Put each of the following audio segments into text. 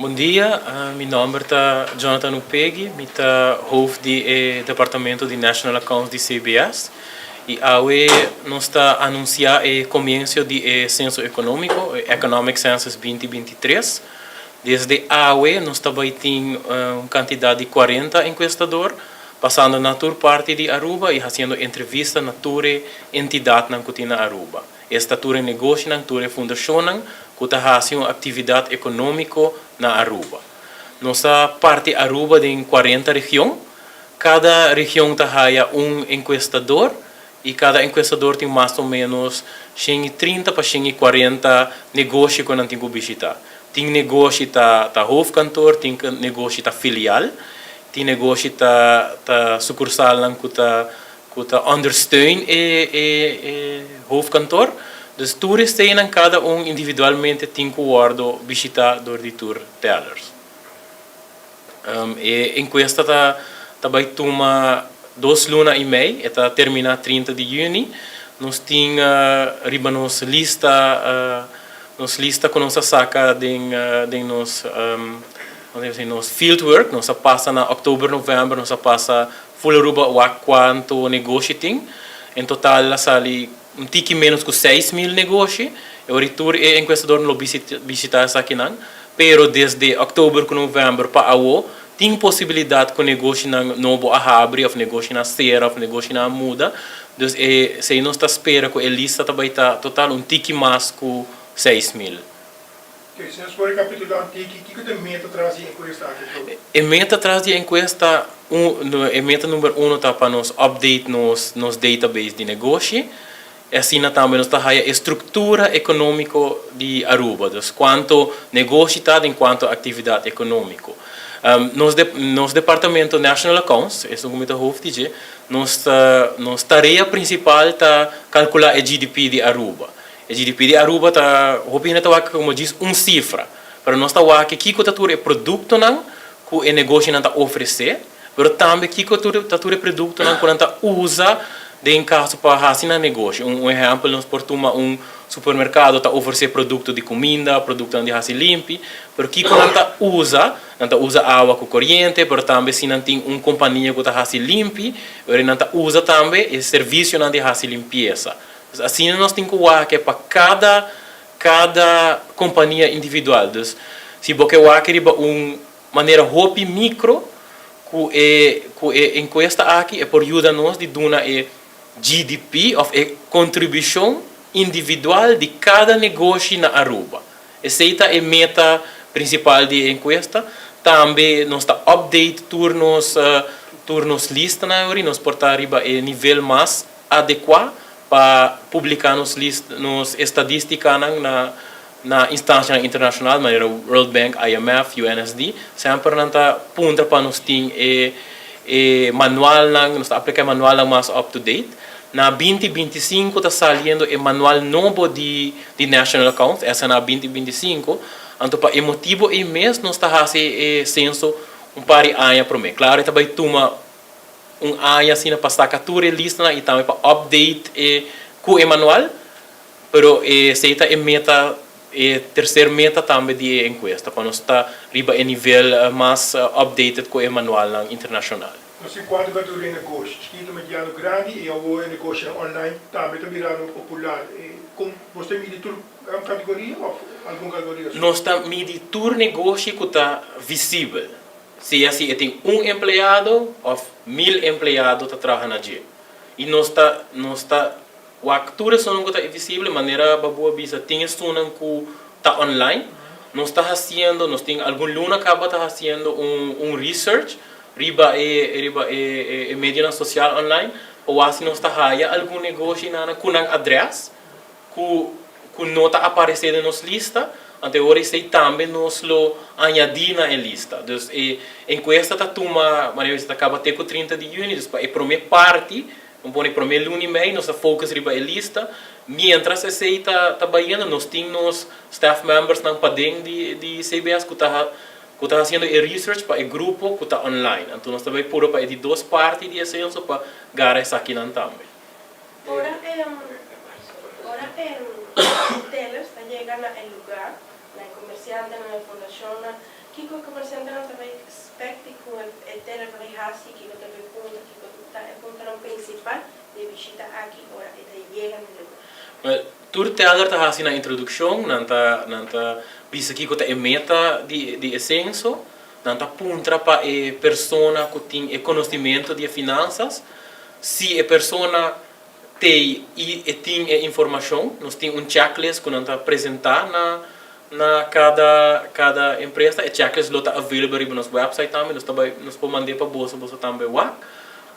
Bon dia, mi nomber ta Jonathan Upegui, mi ta hoofd di e departamento di National Accounts di CBS y awe nos ta anuncia e comienzo di e censo economico, e Economic Census 2023. Desde awe nos ta bay tin un cantidad di 40 encuestador pasando na tur parti di Aruba y haciendo entrevista na tur e entidadnan cu tin na Aruba. Esta tur e negoshinan, tur e fundacionnan cu ta haci un actividad economico na Aruba. Nos a parti Aruba den 40 region. Cada region ta haya un encuestador y cada encuestador tin mas o menos 130 pa 140 negoshi cu nan tin cu bishita. Tin negoshi ta hoofdkantoor, tin negoshi ta filial, tin negoshi ta sucursalnan cu ta ondersteun e hoofdkantoor. Dus tur esnan, cada un individualmente tin cu wordo bishita door di tur tellers. E encuesta ta bay tuma 2 luna y mei, ta termina 30 di juni. Nos tin riba nos lista cu nos a saca den nos fieldwork, nos a pasa na october, november, nos a pasa full Aruba wak cuanto negoshi tin. En total a sali un tiki menos cu 6 mil negoshi. Y tur e encuestador lo bishita esakinan. Pero desde october cu november pa awo, tin posibilidad cu negoshinan nobo a habri, of negoshinan a cera, of negoshinan a muda. Dus si nos ta spera cu e lista tambe ta total un tiki mas cu 6 mil. Ok, si nos por recapitula un tiki, kico ta e meta tras di e encuesta aki? E meta tras di encuesta, no, e meta number 1 ta pa nos update nos database di negoshi. Y asina tambe nos ta e structura economico di Aruba, dus cuanto negoshi ta den cuanto actividad economico. Nos departamento National Accounts, esey ta e hoofd di nos tarea principal ta calcula e GDP di Aruba. E GDP di Aruba ta, hopi ta wak como djis un cifra, pero nos ta wak kico ta tur e productonan cu e negoshinan ta ofrece, pero tambe kico ta tur e productonan cu nan ta usa den caso pa haci nan negoshi. Un ehempel, nos por tuma un supermercado ta ofrece producto di cuminda, producto di haci limpi, pero kico nan ta usa? Nan ta usa awa cu coriente, pero tambe si nan tin un compania cu ta haci limpi, pero nan ta usa tambe e servicionan di haci limpieza. Asina nos tin cu wak pa cada compania individual. Dus, si bo kier wak riba un manera hopi micro, cu e encuesta aki e por yuda nos di duna e GDP of e contribucion individual di cada negoshi na Aruba. Esey ta e meta principal di encuesta. Tambe nos ta update tur nos lista na ori, nos por ta riba e nivel mas adecua pa publica nos lista, nos estadistica na instancia internacional, manera World Bank, IMF, UNSD, semper nan ta puntra pa nos tin e manual nan, nos ta aplica manual nan mas up to date. Na 2025 ta saliendo e manual nobo di National Accounts, esey na 2025. Anto pa e motibo ey mes nos ta haci e censo un par di aña prome. Claro, ta bay tuma un aña asina pa saca tur e lista y tambe pa update e cu e manual, pero esey ta e meta, e tercer meta tambe di encuesta, pa nos ta riba e nivel mas updated cu e manual internacional. Nos tin cuanto categoria di negoshi? Chikito, mediano, grandi y awor negoshi online tambe ta birando popular. Con bo ta midi tur categoria of algun categoria? Nos ta midi tur negoshi cu ta visibel. Si asina tin un empleado of 1000 empleado ta traha na dje. Y nos ta wak tur esun cu ta visibel, manera bo a bisa, tin esun cu ta online. Nos ta haciendo, nos tin algun luna caba ta haciendo un research riba e medio social online, of asina nos ta haya algun negoshi cu nan adres cu no ta aparece den nos lista, anto awor esey tambe nos lo añadi na e lista. Dus e encuesta ta tuma, manera ta caba te cu 30 di juni, dus pa e prome parti, ban pone prome luna y mei, nos ta focus riba e lista, mientras esey ta bayendo, nos tin nos staff members nan paden di CBS cu ta haciendo e research pa e grupo cu ta online. Anto nos tambe puro pa e di dos parti di censo pa gara esakinan tambe. Ora tellers ta yega na e lugar, na comerciante, na fundacion. Kiko komersiantenan ta bai expect ku e teller ta bai hasi, kiko ta bai punta, kiko ta e puntonan prinsipal di e bishita aki ora e ta yega na negoshi? Well, tur teller ta hasi nan introdukshon, nan ta nan ta bisa kiko ta e meta di di e senso, nan ta puntra pa e persona ku tin e konosimento di e finansas, si e persona tei i e tin e informashon, nos tin un checklist ku nan ta presentá na na kada kada empresa, e checklist lo ta available riba nos website tambe, nos ta bai nos por mand'é pa boso, boso tambe wak.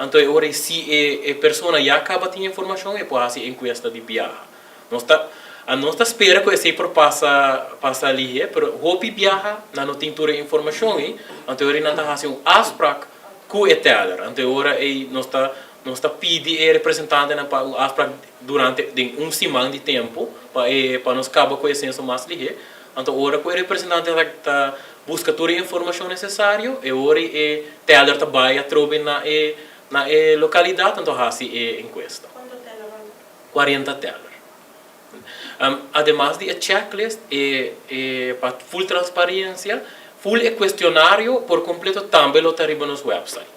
Anto e ora ei si e e persona ya kaba tin informashon e por hasi enkuesta di biaha. Nos ta nos ta spera ku esei por pasa pasa lihé, pero hopi biaha nan no tin tur e informashon ei, anto e ora ei nan ta hasi un afsprak ku e teller, anto e ora ei nos ta Nos ta pidi e representantenan pa un afsprak durante den un siman di tempu pa e pa nos kaba ku e senso mas lihé. Anto ora ku e representante ta ta buska tur e informashon nesesario e ora e teller ta bai atrobe na e na e lokalidat anto hasi e enkuesta. Kuantu teller nan ta? 40 teller. Ademas di e checklist e e pa full transparencia full e cuestionario por completo tambe lo ta riba nos website.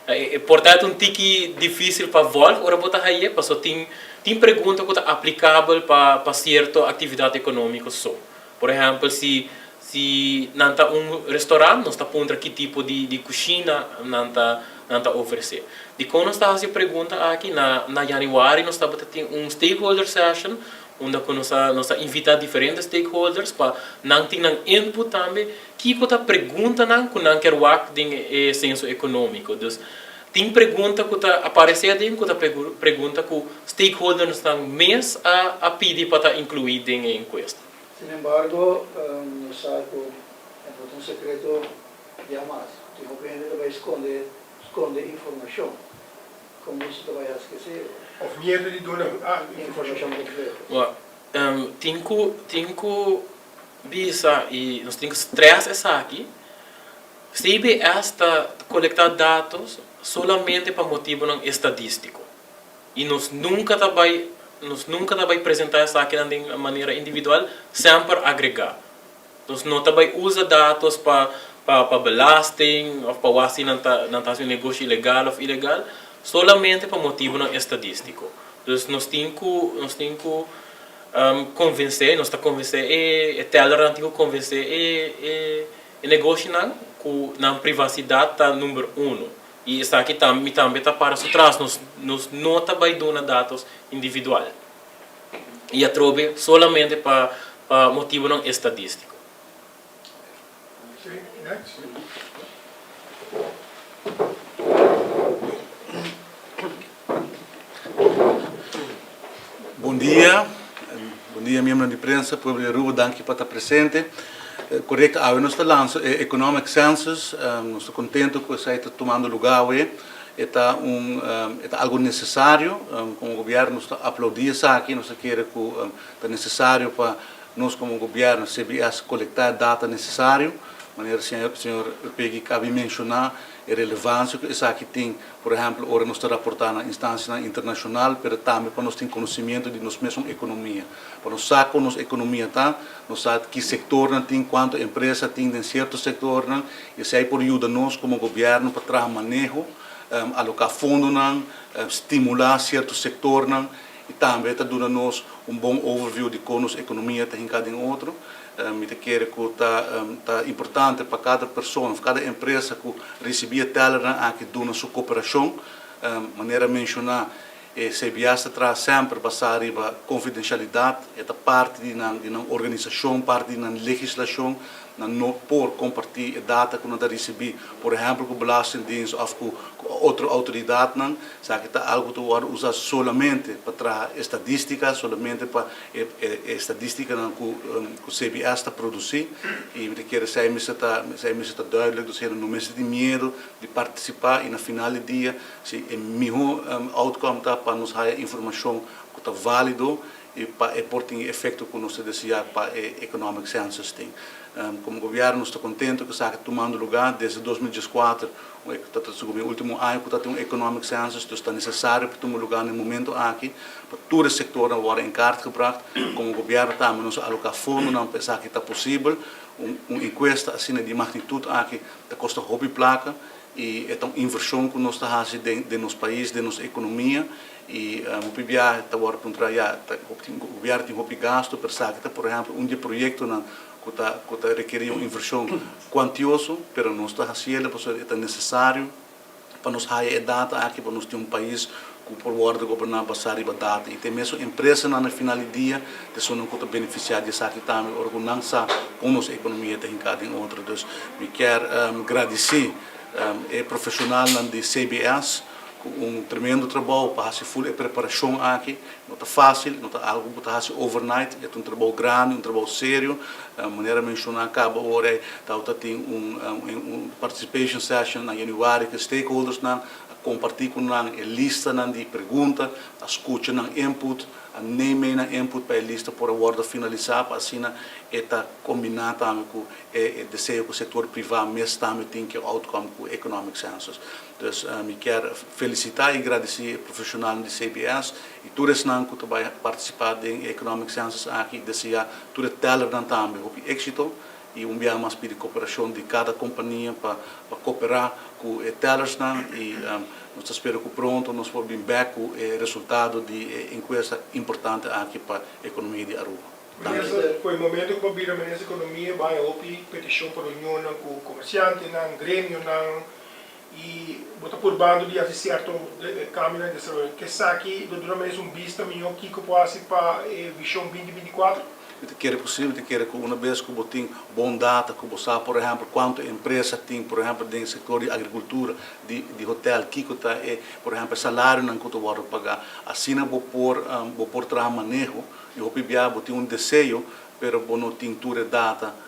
E por ta un tiki dificil pa volg ora bo ta haye paso tin tin pregunta cu ta aplicabel pa pa cierto actividad economico so. Por ehempel si si nan ta un restaurant nos ta puntra ki tipo di di cushina nan ta nan ta ofrece. Dicon nos ta haci e pregunta aki? Na na januari nos tabata tin un stakeholder session unda cu nos a nos a invita diferente stakeholders pa nan tin nan input tambe Kiko ta preguntanan ku nan kier wak den e senso ekonómiko? Dus, tin pregunta ku ta aparesé aden ku ta pregunta ku stakeholdersnan mes a a pidi pa ta inkluí den e enkuesta. Sin embargo, nos sa ku e no ta un sekreto ya mas ku tin hopi hende ta bai skonde skonde informashon. Kon boso ta bai hasi esei? Òf miedu di duna informashon kompleto. Wak, tin ku tin ku Bisa y nos tin cu stress esaki, CBS ta colecta datos solamente pa motibonan estadistico y nos nunca ta bay nos nunca ta bay presenta esakinan den manera individual, semper agrega. Nos no ta bay usa datos pa pa pa belasting of pa wak si nan ta nan ta haci un negoshi legal of ilegal, solamente pa motibonan estadistico. Dus nos tin cu nos tin cu Konvensé, nos ta konvensé e tellernan tin ku konvensé e negoshinan ku nan privasidat ta number uno. I esaki mi tambe ta para su tras, nos nos no ta bai duna datos individual i atrobe solamente pa pa motibunan estadístiko. Bon dia, bon dia miembronan di prensa, pueblo di Aruba, danki pa ta presente. Korekto, awe nos ta lansa e Economic Census, nos ta kontento ku esei ta tumando luga awe, e ta un e ta algo nesesario, komo gobièrnu nos ta aplaudí esaki, nos ta kere ku ta nesesario pa nos komo gobièrnu, CBS, kolektá e data nesesario, manera señor Peggy kabi menshoná e relevansia ku esaki tin. Por ehèmpel, ora nos ta raportá na instansianan internashonal, pero tambe pa nos tin konosimiento di nos mesun ekonomia. Pa nos sa kon nos ekonomia ta, nos sa ki sektornan tin, kuantu empresa tin den sierto sektornan, i esei por yuda nos komo gobièrnu pa traha maneho, aloká fondonan, stimulá sierto sektornan i tambe ta duna nos un bon overview di kon nos ekonomia ta hinká den otro. Mi ta kere ku ta ta importante pa kada persona òf kada empresa ku risibí e tèlernan aki duna su koperashon. Manera menshoná, e CBS ta traha semper basá riba konfidenshalidat. E ta parti di nan di nan organisashon, parti di nan legislashon. Nan no por kompartí e data ku nan ta risibí, por ehèmpel ku Belastingdienst òf ku otro outoridatnan. Esaki ta algu ku ta wòrdu usá solamente pa traha estadístika, solamente pa e estadístikanan ku CBS ta produsí. I mi ta kere esei mester ta esei mester ta duidelijk, dus hende no mester tin miedu di partisipá i na final di dia si e mihó outcome ta pa nos haya informashon ku ta válido. y pa e por tin e efecto cu nos ta desea pa e Economic Census tin. Como gobierno nos ta contento cu esaki ta tumando lugar desde 2014, ta ta segun mi ultimo aña cu ta tin un Economic Census, dus ta necesario pa tuma lugar na e momento aki pa tur e sectornan worde in kaart gebracht. Como gobierno tambe nos a aloca fondonan pa esaki ta posibel. Un encuesta asina di magnitud aki ta costa hopi placa y e ta un inversion cu nos ta haci den nos pais, den nos economia y hopi biaha ta worde puntra ya ta gobierno tin hopi gasto pero esaki ta por ehempel un di e proyectonan cu ta cu ta rekeri un inversion cuantioso pero nos ta haciele pasobra e ta necesario pa nos haya e data aki pa nos tin un pais cu por worde goberna basa riba data y te mesun empresanan na final di dia ta esunnan cu ta beneficia di esaki tambe ora cu nan sa con nos economia ta hinca den otro. Dus mi kier gradici e profesionalnan di CBS cu un tremendo trabou pa haci ful e preparacion aki. No ta facil, no ta algo cu bo ta haci overnight, e ta un trabou grandi, un trabou serio. Manera menciona caba ora ey tawata tin un participation session na januari cu e stakeholdersnan a comparti cu nan e listanan di pregunta, a scucha nan input, a neem nan input pa e lista por a wordo finalisa pa asina e ta combina tambe cu e deseo cu sector priva mes tambe tin cu e outcome cu economic census. Dus mi kier felicita y gradici e profesionalnan di CBS y tur esnan cu ta bay participa den e Economic Census aki y desea tur e tellernan tambe hopi exito y un biaha mas pidi cooperacion di cada compania pa pa coopera cu e tellersnan y nos ta spera cu pronto nos por bin bek cu e resultado di e encuesta importante aki pa economia di Aruba. Danki. Minister, cu e momento cu bo bira Minister di Economia bo haya hopi peticion pa reunionnan cu comerciantenan, gremionan, I bo ta purbando di hasi sierto kambionan den desaroyo. Ke esaki lo duna mes un bista mihó kiko por hasi pa e vishon 2024? Mi ta kere posibel, mi ta kere ku una bes ku bo tin bon data, ku bo sa por ehèmpel kuantu empresa tin por ehèmpel den sektor di agrikultura, di di hotel, kiko ta e por ehèmpel e salarionan ku ta wòrdu pagá. Asina bo por bo por traha maneho i hopi biaha bo tin un deseo pero bo no tin tur e data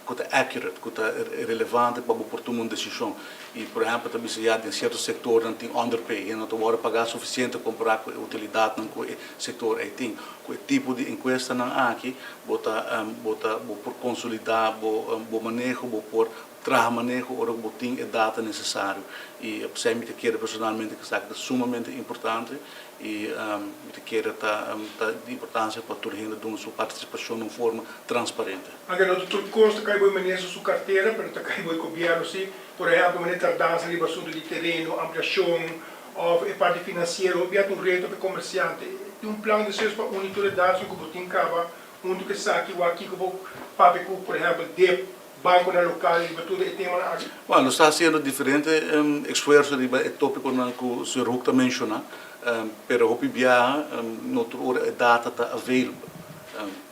ku ta accurate, ku ta relevante pa bo por tuma un desishon. I por ehèmpel ta bisa ya den sierto sektornan tin underpay, hende no ta wòrdu pagá sufisiente kompará ku e utilidatnan ku e sektor ei tin. Ku e tipo di enkuestanan aki bo ta bo ta bo por konsolidá bo bo maneho, bo por traha maneho ora ku bo tin e data nesesario. I p'esei mi ta kere personalmente ku esaki ta sumamente importante I mi ta kere ta ta di importancia pa tur hende duna su participacion na un forma transparente. Aunke no ta tur cos ta cay bo e minister su cartera, pero ta cay bo e gobierno si. Por ehempel, manera tardansa riba asunto di tereno, ampliacion of e parti financiero, hopi a ta un reto pa e comerciante. Tin un plan di seus pa uni tur e datonan cu bo tin caba hunto cu esaki, wak kico bo papia cu, por ehempel, dip, Banconan local riba tur e temanan aki? Bueno, nos ta haciendo diferente esfuerzo riba e topiconan cu señor Hoek ta menciona, pero hopi biaha no tur ora e data ta available.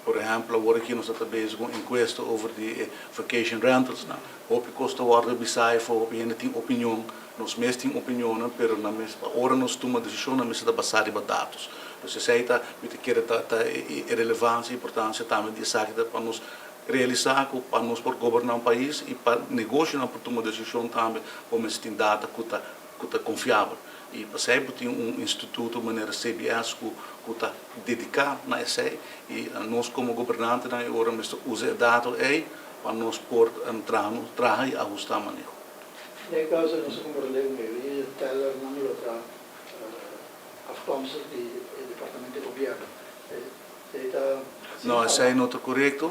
Por ehempel, awor aki nos ta bezig cu un encuesta over di e vacation rentalsnan. Hopi cos ta wordo bisa efo, hopi hende tin opinion, nos mes tin opinionnan, pero nan mes, ora nos tuma decisionnan mester ta basa riba datos. Dus esey ta, mi ta kere ta e relevancia, importancia tambe di esaki ta pa nos Realisá ku pa nos por goberná un pais i pa negoshionan por tuma desishon tambe bo mester tin data ku ta ku ta konfiabel. I p'esei bo tin un instituto manera CBS ku ku ta dediká na esei i nos komo gobernantenan e ora mester usa e dato ei pa nos por traha traha i ahustá maneho. Den e kaso nos a komprondé ku mayoria di tellernan lo ta afkomstig di e departamento di gobièrnu. No, esei no ta korekto.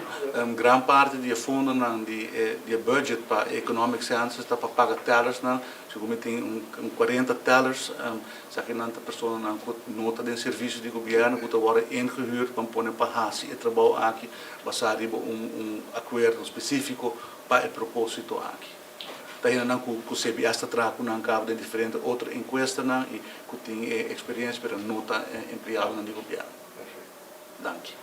Gran parti di e fondonan di e budget pa economic census ta pa paga tellersnan. Segun mi tin un 40 tellers. Esakinan ta personanan ku no ta den servisio di gobièrnu ku ta wòrdu ingehuurd pa pone pa hasi e trabou aki basá riba un akuerdo spesífiko pa e propósito aki. Ta hendenan ku CBS ta traha ku nan kaba den diferente otro enkuestanan i ku tin e eksperensia pero no ta empleadonan di gobièrnu. Danki.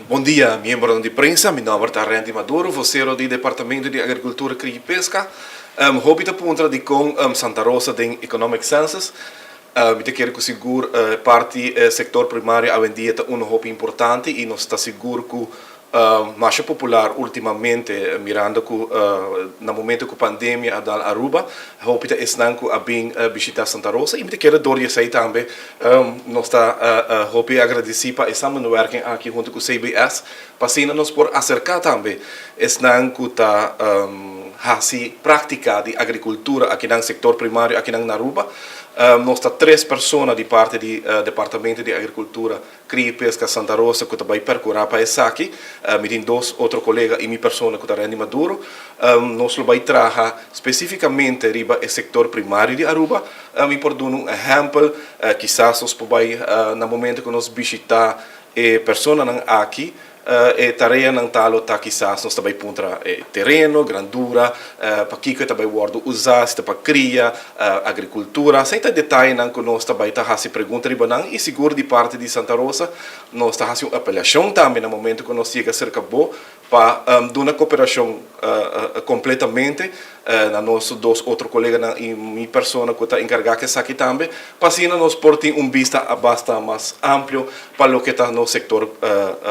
Bon dia miembronan di prensa, mi nomber ta Randy Maduro, vocero di Departamento di Agricultura, Cria y Pesca. Hopi ta puntra dicon Santa Rosa den Economic Census. Mi ta kere ku sigur parti e sektor primario awendia ta uno hopi importante i nos ta sigur ku Masha popular ultimamente, mirando cu na momento cu pandemia a dal Aruba, hopi ta esnan cu a bin bishita Santa Rosa y mi ta kere door di esey tambe nos ta hopi agradeci pa e samenwerking aki hunto cu CBS pa asina nos por acerca tambe esnan cu ta haci practica di agricultura akinan sector primario akinan na Aruba. Nos ta tres persona di parti di Departamento di Agricultura Cria y Pesca Santa Rosa cu ta bay percura pa esaki. Mi tin dos otro colega y mi persona cu ta Randy Maduro. Nos lo bay traha specificamente riba e sector primario di Aruba. Mi por duna un ehempel, kisas nos por bay na momento cu nos bishita e personanan aki, E tareanan ta lo ta kisas nos ta bai puntra e tereno, grandura, pakiko e ta bai wòrdu usá, si ta pa kria, agrikultura. Esei ta e detayenan ku nos ta bai ta hasi pregunta riba nan i sigur di parti di Santa Rosa nos ta hasi un apelashon tambe na momento ku nos yega serka bo pa duna koperashon kompletamente na nos dos otro koleganan i mi persona ku ta enkargá ku esaki tambe, pa asina nos por tin un bista basta mas amplio pa loke ta nos sektor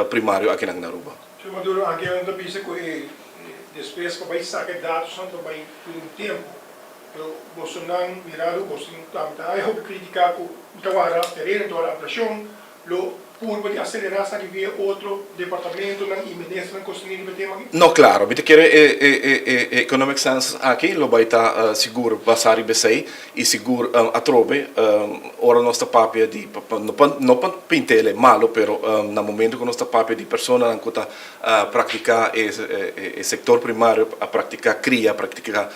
primario akinan na Aruba. Señor Maduro, anke nan ta bisa ku e despues pa bai saka e datosnan ta bai dura un tempu, pero bosonan mirado boso tin tambe ta hay hopi kritika ku ta wara tereno, ta wara ampliashon, Lo purba di aselerá esaki via otro departamentonan i ministernan konserní riba e tema aki? No, klaro. Mi ta kere e economic census aki lo bai ta sigur basá riba esei i sigur atrobe ora nos ta papia di, no pa pint'el malo, pero na momento ku nos ta papia di personanan ku ta praktiká e sektor primario, a praktiká kria, a praktiká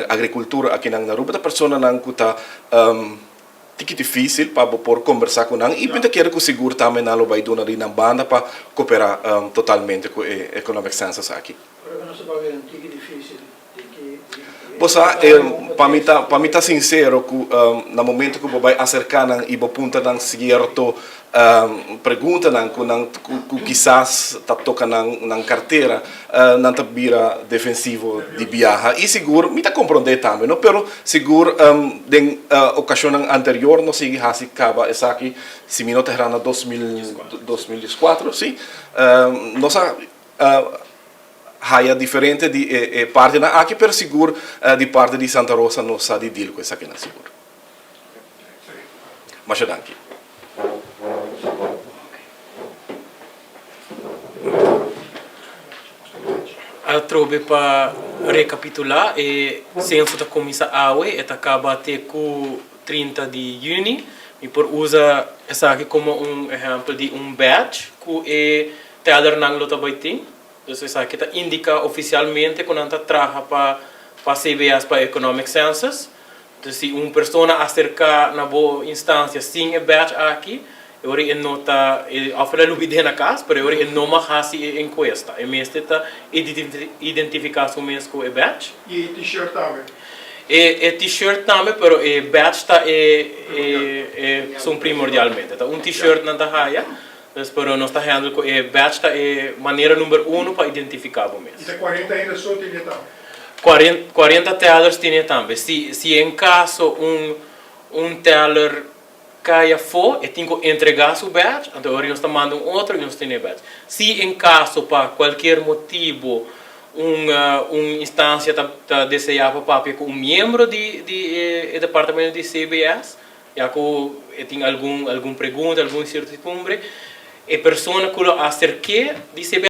agrikultura akinan na Aruba ta personanan ku ta Tiki dificil pa bo por combersa cu nan y mi ta kere cu sigur tambe nan lo bay duna di nan banda pa coopera totalmente cu e Economic Census aki. Ora cu nos ta papia di un tiki dificil, di ki di Bo sa, pa mi ta pa mi ta sincero cu na momento cu bo bay acerca nan y bo puntra nan cierto preguntanan cu nan cu kisas ta toca nan nan cartera, nan ta bira defensivo di biaha y sigur mi ta comprende tambe no pero sigur den ocasionnan anterior nos sigui haci caba esaki si mi no ta hera na 2014 si nos a haya diferente di e partinan aki pero sigur di parti di Santa Rosa nos sa di deal cu esakinan sigur. Masha danki. Atrobe pa rekapitulá, e senso ta kuminsá awe, e ta kaba te ku 30 di yüni. Mi por usa esaki komo un ehèmpel di un badge ku e tèlernan lo ta bai tin. Dus esaki ta indiká ofisialmente ku nan ta traha pa pa CBS pa Economic Census. Dus si un persona aserká na bo instansia sin e badge aki, e ora e no ta, òf el a lubid'é na kas, pero e ora e no mag hasi e enkuesta. E mester ta identifiká su mes ku e badge. I e t-shirt tambe? E t-shirt tambe, pero e badge ta e esun primordialmente. Ta un t-shirt nan ta haya, dus pero nos ta handle ku e badge ta e manera number uno pa identifiká bo mes. I ta 40 hende so tene tambe? 40 tellers tene tambe. Si si en kaso un un teller kai afó, e tin ku entregá su badge, anto ora nos ta manda un otro i nos tene e badge. Si en kaso pa kualkier motibu un un instansia ta ta deseá pa papia ku un miembro di di e e departamento di CBS, ya ku e tin algun algun pregunta, algun insertidumbre, e persona ku lo aserk'é di CBS.